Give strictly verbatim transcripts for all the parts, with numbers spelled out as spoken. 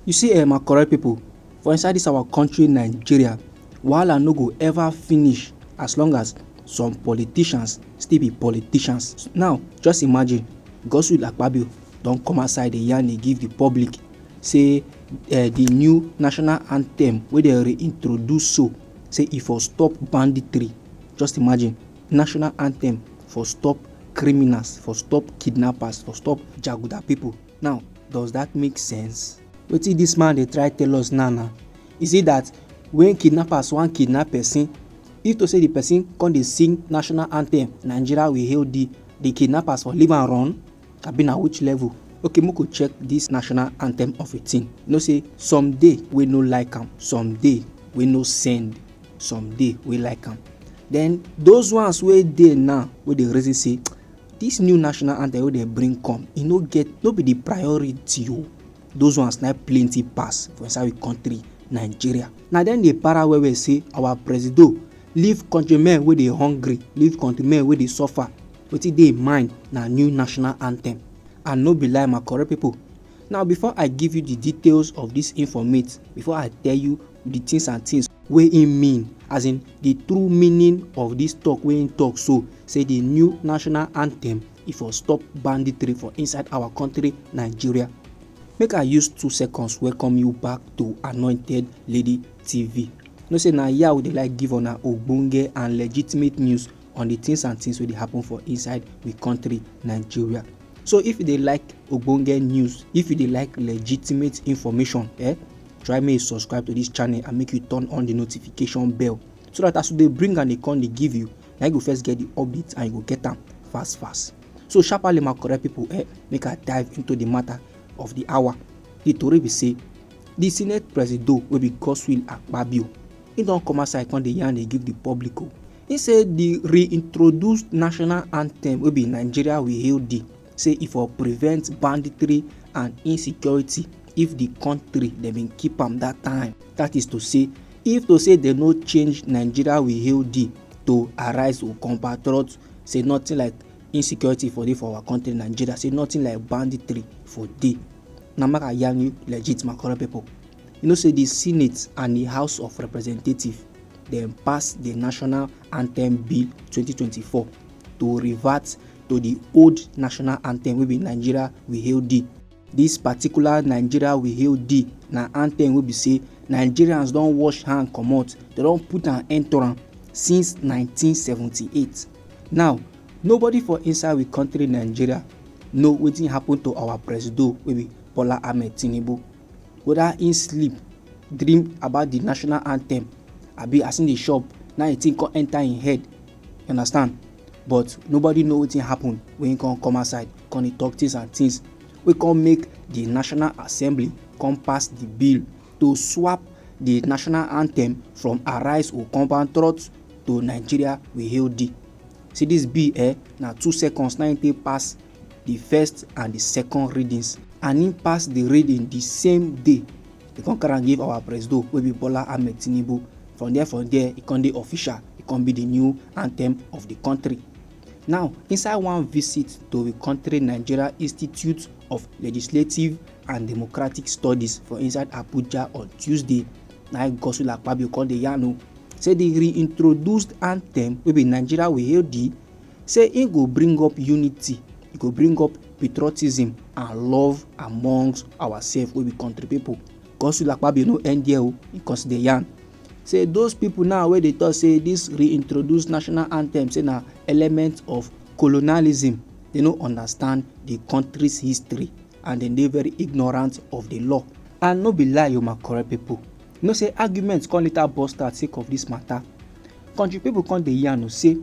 You see, eh, my correct people, for inside this our country, Nigeria, wahala no go ever finish as long as some politicians still be politicians. Now, just imagine, Godswill Akpabio don come outside dey yarn dey give the public say, eh, the new national anthem wey dem reintroduce so, say e for stop banditry. Just imagine, national anthem for stop criminals, for stop kidnappers, for stop jaguda people. Now, does that make sense? Wetin this man dey try tell us now na, is it that when kidnappers wan kidnap person, if to say the person come dey sing national anthem, "Nigeria we hail thee," the kidnappers for leave am run? Abi na which level? Okay, make we check this national anthem of a thing. You know say some dey wey no like am, some dey wey no send, some dey wey like am. Then those ones wey dey now, wey dey reason say this new national anthem wey dem bring come, e no get, no be the priority o. Those ones na plenty pass for inside we country, Nigeria. Na dem dey para well well say our presido leave countrymen wey dey hungry, leave countrymen wey dey suffer. Wetin dey im mind na new national anthem. And no be lie, my correct people. Now, before I give you the details of this informate, before I tell you the things and things wey im mean, as in the true meaning of this talk wey im talk so, say the new national anthem e for stop banditry for inside our country, Nigeria. Make I use two seconds welcome you back to Anointed Lady T V. Know say na here we dey like give una ogbonge and legitimate news on the things and things wey dey happen for inside we country, Nigeria. So if you dey like ogbonge news, if you dey like legitimate information, eh, try make you subscribe to this channel and make you turn on the notification bell, so that as we dey bring am dey come dey give you, na you go first get the update and you go get am fast fast. So sharply, my correct people, eh, make I dive into the matter of the hour. The tori be say the Senate presido wey be Godswill Akpabio, he don come outside come dey yarn dey give the public o. He say the reintroduced national anthem wey be "Nigeria we hail thee," say e for prevent banditry and insecurity if the country dem bin keep am that time. That is to say, if to say dem no change "Nigeria we hail thee" to "Arise, O compatriot," say nothing like insecurity for dey for our country, Nigeria, say nothing like banditry for dey. Na make I yarn you legit, my correct people. You know say the Senate and the House of Representatives dem pass the National Anthem Bill twenty twenty-four to revert to the old national anthem wey be "Nigeria we hail thee." This particular "Nigeria we hail thee" na anthem wey be say Nigerians don wash hand comot, dem don put an end to am since nineteen seventy-eight. Now, nobody for inside we country, Nigeria, know wetin happen to our presido wey be Bola Ahmed Tinubu. Whether im sleep, dream about the national anthem, abi as im dey chop, na the thing come enter im head. You understand? But nobody know wetin happen when he come come outside, come dey talk things and things wey come make the National Assembly come pass the bill to swap the national anthem from "Arise, O compatriot" to "Nigeria we hail thee." See, this bill, eh, na two seconds na im take pass the first and the second readings, and im pass the reading the same day. Dem come carry am give our presido wey be Bola Ahmed Tinubu. From there, from there, e come dey official. E come be the new anthem of the country. Now, inside one visit to the country Nigeria Institute of Legislative and Democratic Studies for inside Abuja on Tuesday, na im Godswill Akpabio come dey yarn o, say the reintroduced anthem wey be "Nigeria we hail thee," say e go bring up unity, e go bring up patriotism and love amongst ourselves wey be country people. Godswill Akpabio no end there o, e come still dey yarn say those people now wey dey talk say this reintroduced national anthem say na element of colonialism, dem no understand the country's history and dem dey very ignorant of the law. And no be lie o, my correct people. You know say arguments come later burst out sake of this matter. Country people come dey yarn o say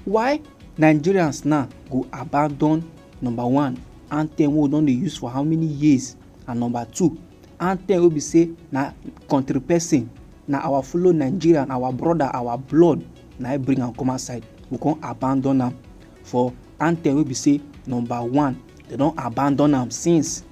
why Nigerians now go abandon, number one, anthem wey we don dey use for how many years, and number two, anthem wey be say na country person, na our fellow Nigerian, our brother, our blood, na im bring am come outside. We come abandon am for anthem wey be say, number one, dem don abandon am since,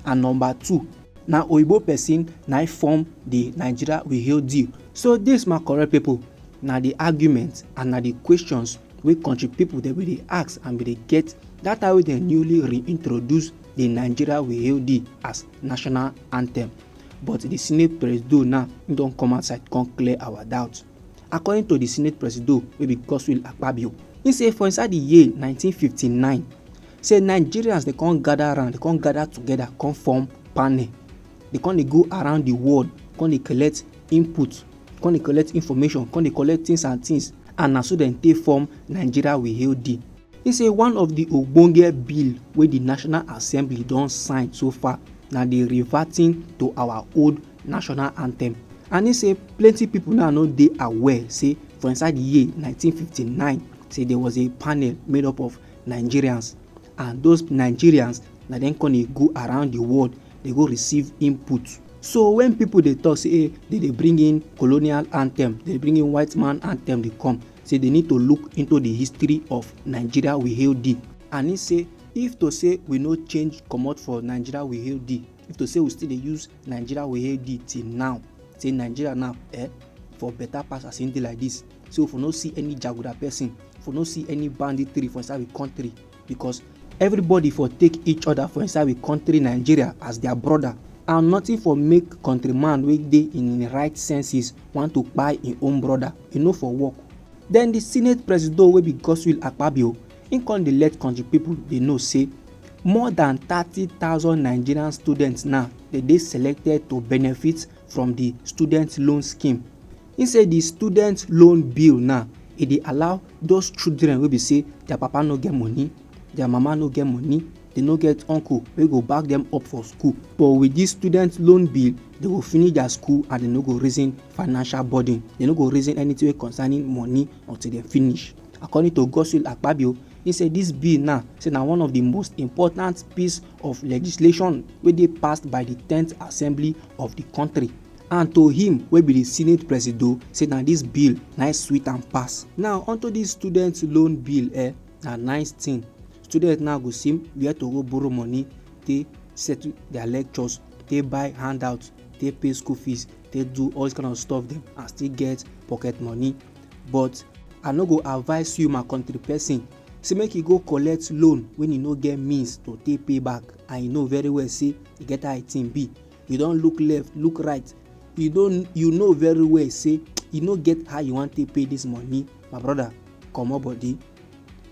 and number two, na oyibo person na im form the "Nigeria we hail thee." So this, my correct people, na the argument and na the questions wey country people dem bin dey ask and bin dey get that time wey dem newly reintroduce the "Nigeria we hail thee" as national anthem. But the Senate Presido now, he don come outside, come clear our doubt. According to the Senate Presido, wey be Godswill Akpabio, he say for inside the year nineteen fifty-nine, say Nigerians dey come gather around, dey come gather together, come form panel. Dey come dey go around the world, come dey collect input, come dey collect information, come dey collect things and things, and na so dem take form Nigeria We Hail Thee. He say one of the ogbonge bill wey the National Assembly don sign so far na the reverting to our old national anthem. And he say plenty people now no dey aware say for inside the year nineteen fifty-nine, say there was a panel made up of Nigerians, and those Nigerians na dem come dey go around the world, dey go receive input. So when people dey talk say, hey, they dey bring in colonial anthem, they dey bring in white man anthem, dey come, say they need to look into the history of Nigeria We Hail Thee. And he say, if to say we no change comot for Nigeria We Hail Thee, if to say we still dey use Nigeria We Hail Thee till now, say Nigeria now, eh, for better pass as e dey like this. So if we no see any jaguda person, if we no see any banditry for inside we country, because everybody for take each other for inside we country Nigeria as their brother, and nothing for make countryman wey dey in him right senses want to kpai him own brother. E no for work. Then the Senate Presido wey be Godswill Akpabio, he come dey let country people dey know say more than thirty thousand Nigerian students now dey dey selected to benefit from the student loan scheme. He say the student loan bill now, e dey allow those children wey be say their papa no get money, their mama no get money, they no get uncle wey go back them up for school. But with this student loan bill, they go finish their school and they no go reason financial burden. They no go reason anything wey concerning money until they finish. According to Godswill Akpabio, he say this bill now, say na one of the most important piece of legislation wey dey passed by the tenth Assembly of the country. And to him, wey be the Senate Presido, say na this bill na sweet and pass. Now, onto this student loan bill, eh, na nice thing. Students now go see where to go borrow money, take settle their lectures, take buy handouts, take pay school fees, take do all this kind of stuff dem, and still get pocket money. But I no go advise you, my country person, say make you go collect loan when you no get means to take pay back, and you know very well say e get how e thing be. You don look left, look right, you don, you know very well say you no get how you wan take pay this money, my brother, comot body,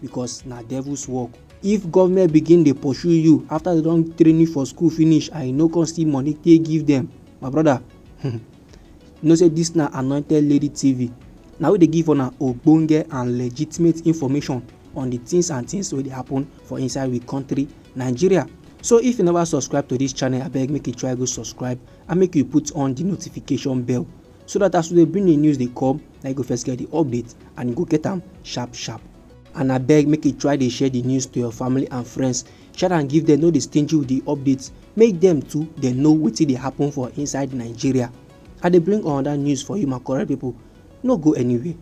because na devil's work. If government begin dey pursue you after they don train you for school finish and you no come see money take give them, my brother, you know say this na Anointed Lady T V. Na we dey give una ogbonge and legitimate information on the things and things wey dey happen for inside we country, Nigeria. So if you never subscribe to this channel, abeg make you try go subscribe and make you put on the notification bell, so that as we dey bring the news dey come, na you go first get the update and you go get am sharp sharp. And abeg make you try dey share the news to your family and friends. Share and give them, no dey stingy with the updates. Make them too, they know wetin dey happen for inside Nigeria. I dey bring another news for you, my correct people. No go anywhere.